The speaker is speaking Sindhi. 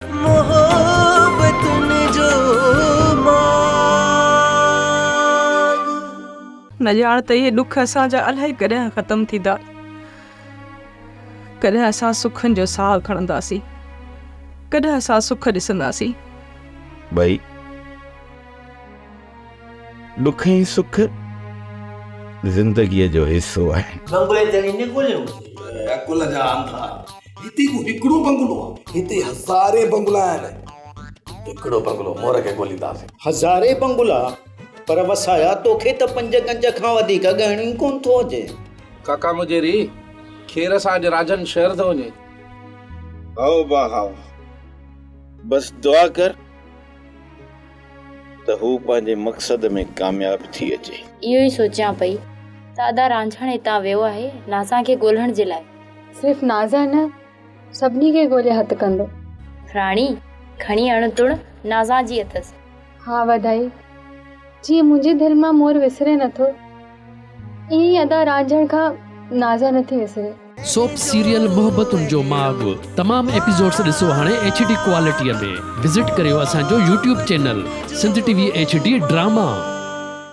محبتن جو ماڳ. نه ڄاڻ ته اهي ڏک اسان جا الائي ڪڏهن ختم ٿيندا. ڪڏهن اسان سکن جو ساهه کڻنداسين. ڪڏهن اسان سک ڏسنداسين. ٻئي ڏک ۽ سک زندگيء جو حصو آهن. بنگلي تي وڃي ڳوليو. عقل جا انڌا، هتي ڪو هڪڙو بنگلو آ، هتي هزارين بنگلا آهن. هڪڙو بنگلو مور کي ڳولينداسين. هزارين بنگلا، پر وسايا توکي ته پنج گنج کان وڌيڪ ڳهڻ ئي ڪونه ٿو اچي. ڪاڪا مجيري، خير سان اڄ راجن شهر ٿو وڃي. هائو با هائو، بس دعا ڪر ته هو پنهنجي مقصد ۾ ڪامياب ٿي اچي. اهو ئي سوچيان پئي ته ادا رانجهڻ هتان ويو آهي نازان کي ڳولڻ جي لاء. صرف نازان نه، سڀني کي ڳولي هٿ ڪندو. راڻي، کڻي اڻ تڻ نازان جي اٿس. ها وڌائي، جيئن منهنجي دل مان مور وسري نٿو، ائين ئي ادا رانجهڻ کان نازان نٿي وسري. سوپ سيريل محبتن جو ماڳ تمام ايپيسوڊس ڏسو هاڻي ايڇ ڊي ڪوالٽي ۾ وزٽ ڪريو اسان جو YouTube channel Sindh T V H D drama.